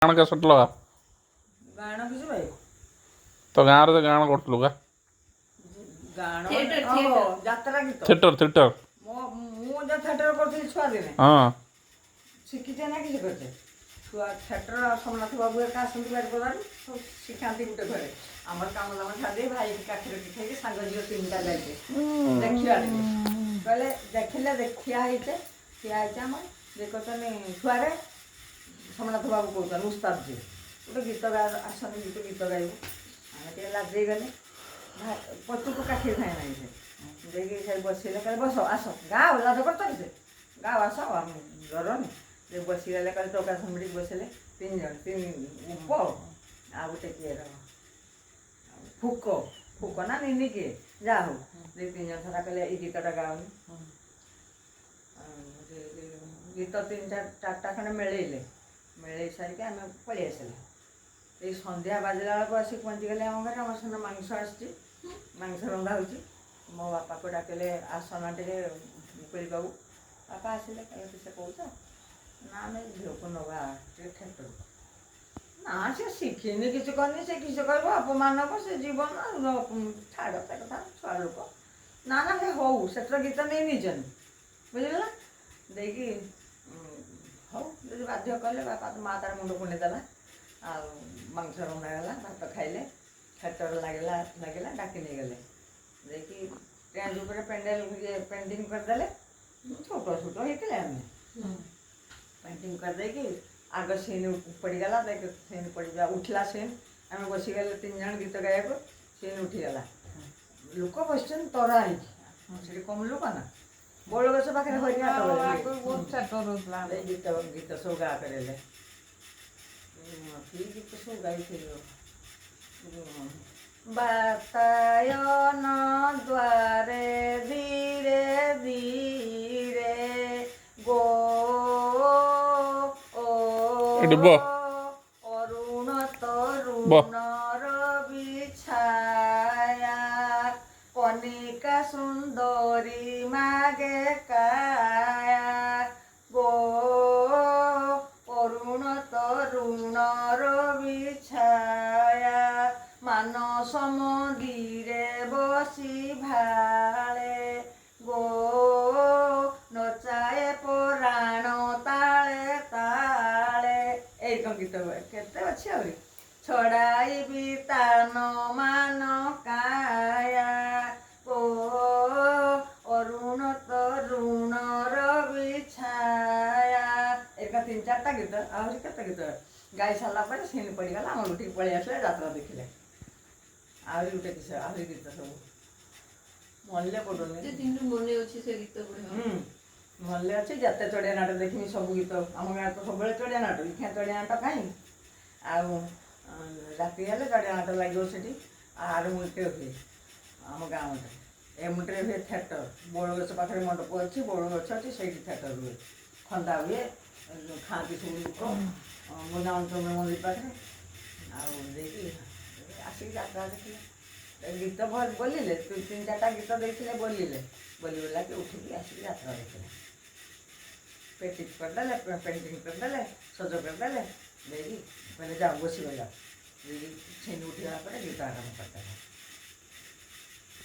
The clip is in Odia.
ଗାଣ କ୍ୟାସେଟ୍ ଲଗା। ଗାଣ କିଛି ଭାଇ। ତ ଗାଁରେ ତ ଗାଣ କରୁଥିଲୁ କା? ଗାଣ। ଥିଏଟର, ଓହୋ, ଥିଏଟର। ଯାତ୍ରା ଗୀତ। Theatre, theatre. ମୁଁ ଯା ଥିଏଟର କରୁଥିଲି ଛୁଆ ଦିନେ। ଶିଖିଛେ ନା କିଛି କରିଛେ ଛୁଆ ଥିଏଟର। ସୋମନାଥ ବାବୁ ଏକା ଆସନ୍ତି ବାରିପଦାରୁ, ସବୁ ଶିଖାନ୍ତି ଗୋଟେ ଘରେ। ଆମର କାମ ଦାମ ଛାଡ଼ି ଭାଇ କାଠିରେ ଖାଇକି ସାଙ୍ଗ ଝିଅ ତିନିଟା ଯାଇଛେ ଦେଖିବା ଟିକେ। କହିଲେ ଦେଖିଲେ ଠିଆ ହେଇଛେ, ଠିଆ ହେଇଛେ ଆମର ଯେ କହୁଛନ୍ତି ଛୁଆରେ, ସୋମନାଥ ବାବୁ କହୁଛନ୍ତି, ଉସ୍ତାଦ ଯିଏ, ଗୋଟେ ଗୀତ ଗା, ଆସନ୍ତି ଗୋଟେ ଗୀତ ଗାଇବୁ। ଆମେ ଟିକେ ଲାଜେଇ ଗଲେ। ପଛକୁ କାଠି ଥାଏ ନାହିଁ। ସେ ଦେଇକି ସେ ବସିଲେ, କହିଲେ ବସ, ଆସ, ଗାଅ, ଲାଜ କରୁଛ କି? ସେ ଗାଅ, ଆସ, ଆମେ ଡରନି। ଯେ ବସିଗଲେ, କହିଲେ ଟୋକା ସମ୍ବିଡ଼ିକି ବସିଲେ ତିନି ଜଣ, ତିନି ଉପ ଆଉ ଗୋଟେ କିଏ ରହ, ଫୁକ ଫୁକ ନା ନିନି କିଏ, ଯାହା ହଉ, ଦୁଇ ତିନି ଜଣ ସାରା କହିଲେ ଏଇ ଗୀତଟା ଗାଉନି। ଆଉ ସେ ଗୀତ ତିନିଟା ଚାରିଟା ଖଣ୍ଡେ ମିଳେଇଲେ। ମିଳେଇ ସାରିକି ଆମେ ପଳେଇ ଆସିଲେ। ଏଇ ସନ୍ଧ୍ୟା ବାଜିଲା ବେଳକୁ ଆସିକି ପହଞ୍ଚିଗଲେ ଆମ ଘରେ। ଆମର ସେଦିନ ମାଂସ ଆସିଛି, ମାଂସ ରନ୍ଧା ହେଉଛି। ମୋ ବାପାକୁ ଡାକିଲେ, ଆସନା ଟିକେ ମୁକୁଳି ବାବୁ। ବାପା ଆସିଲେ, କହିଲେ କିସ କହୁଛ? ନା, ଆମେ ଝିଅକୁ ନେବା ଟିକେ ଥିଏଟରକୁ। ନା, ସେ ଶିଖିନି, କିଛି କରିନି, ସେ କିଛି କହିବ, ଅପମାନ ହବ, ସେ ଜୀବନ ଛାଡ଼ ତା କଥା, ଛୁଆ ଲୋକ। ନା ନା, ସେ ହଉ, ସେଥିର ଗୀତ ନେଇ ନେଇଛନ୍ତି, ବୁଝିଲେ ନା? ଦେଇକି ହଉ, ଯଦି ବାଧ୍ୟ କଲେ ବାପା। ମା ତାର ମୁଣ୍ଡ କୁଣ୍ଡେଇ ଦେଲା ଆଉ ମାଂସ ରନ୍ଧା ଗଲା, ଭାତ ଖାଇଲେ। ଥିଏଟର ଲାଗିଲା, ଲାଗିଲା, ଡାକି ନେଇଗଲେ। ଦେଇକି ଷ୍ଟେଜ୍ ଉପରେ ପେଣ୍ଡେଲ ଇଏ ପେଣ୍ଟିଂ କରିଦେଲେ। ଛୋଟ ଛୋଟ ହେଇଥିଲେ ଆମେ। ପେଣ୍ଟିଂ କରିଦେଇକି ଆଗ ସିନ୍ ପଡ଼ିଗଲା। ଦେଖ, ସିନ୍ ପଡ଼ିବା ଉଠିଲା ସିନ୍, ଆମେ ବସିଗଲେ ତିନି ଜଣ ଗୀତ ଗାଇବାକୁ। ସିନ୍ ଉଠିଗଲା, ଲୋକ ବସିଛନ୍ତି ତରା ହେଇକି ସେଠି। କମ୍ ଲୋକ ନା, ବଉଳ ଗଛ ପାଖରେ ହରିନାଟ ଆଗରୁ ବୋଲି। ବହୁତ ଥିଏଟର ହଉଥିଲା। ଏଇ ଗୀତ ଗୀତ ସବୁ ଗା କରେଇଲେ। କି ଗୀତ ସବୁ ଗାଇଥିଲୁ? ବାତାୟନ ଦ୍ୱାରେ ଧୀରେ ଧୀରେ ଗୋ ଏଠି ବ। ଅରୁଣ ବ। ତରୁଣର ବିଛାୟା କନିକା ସୁନ୍ଦରୀ ମାଗେ କାୟା ଗୋ, ଅରୁଣ ତରୁଣର ବିଛାୟା ମାନସ ମନ୍ଦିରେ ବସି ଭାଳେ ଗୋ, ନଚାଏ ପରାଣ ତାଳେ ତାଳେ। ଏଇ କଣ ଗୀତ କେତେ ଅଛି ଆହୁରି। ଛଡ଼ାଇବି ତାନ ମାନ କାୟା ଓ ଅରୁଣ ତରୁଣର ବିଛାୟା। ଏଇଟା ତିନି ଚାରିଟା ଗୀତ, ଆହୁରି କେତେ ଗୀତ ଗାଇ ସାରିଲା ପରେ ସିନ୍ ପଡ଼ିଗଲା। ଆମର ଉଠିକି ପଳେଇ ଆସିଲେ, ଯାତ୍ରା ଦେଖିଲେ। ଆହୁରି ଗୋଟେ କିସ, ଆହୁରି ଗୀତ ସବୁ ମନେ ପଡ଼ୁନି। କେତେ ଦିନରୁ ମନେ ଅଛି ସେ ଗୀତ ଗୁଡିକ। ହୁଁ, ମନେ ଅଛି। ଯେତେ ଚଢ଼ିଆ ନାଟ ଦେଖିବି ସବୁ ଗୀତ। ଆମ ଗାଁରେ ତ ସବୁବେଳେ ଚଢ଼ିଆ ନାଟ। ଇଖିଆ ଚଢ଼ିଆ ନାଟ କାହିଁ ଆଉ? ରାତି ହେଲେ ଚଢ଼ିଆ ନାଟ ଲାଗିବ ସେଠି। ଆର ମୁଣ୍ଡରେ ହୁଏ, ଆମ ଗାଁ ମୁଣ୍ଡରେ। ଏ ମୁଣ୍ଡରେ ହୁଏ ଥିଏଟର। ବଉଳ ଗଛ ପାଖରେ ମଣ୍ଡପ ଅଛି, ବଉଳ ଗଛ ଅଛି, ସେଇଠି ଥିଏଟର ହୁଏ। ଖନ୍ଦା ହୁଏ, ଖାଆନ୍ତି ସବୁ ଲୋକ ବୃନ୍ଦାବନ ଚନ୍ଦ୍ର ମନ୍ଦିର ପାଖରେ। ଆଉ ଦେଇକି ଆସିକି ଯାତ୍ରା ଦେଖିଲେ। ଗୀତ ବୋଲିଲେ, ତିନି ଚାରିଟା ଗୀତ ଦେଇଥିଲେ, ବୋଲିଲେ। ବୋଲି ବୋଲାକି ଉଠିକି ଆସିକି ଯାତ୍ରା ଦେଖିଲେ। ପେଣ୍ଟିଂ କରିଦେଲେ, ପେଣ୍ଟିଂ କରିଦେଲେ, ସଜ କରିଦେଲେ। ଦେଇକି କହିଲେ ଯାଅ, ବସିବ ଯାଅ। ଦେଇକି ସିନ୍ ଉଠିଗଲା ପରେ ଗୀତ ଆରମ୍ଭ କରିଦେଲେ।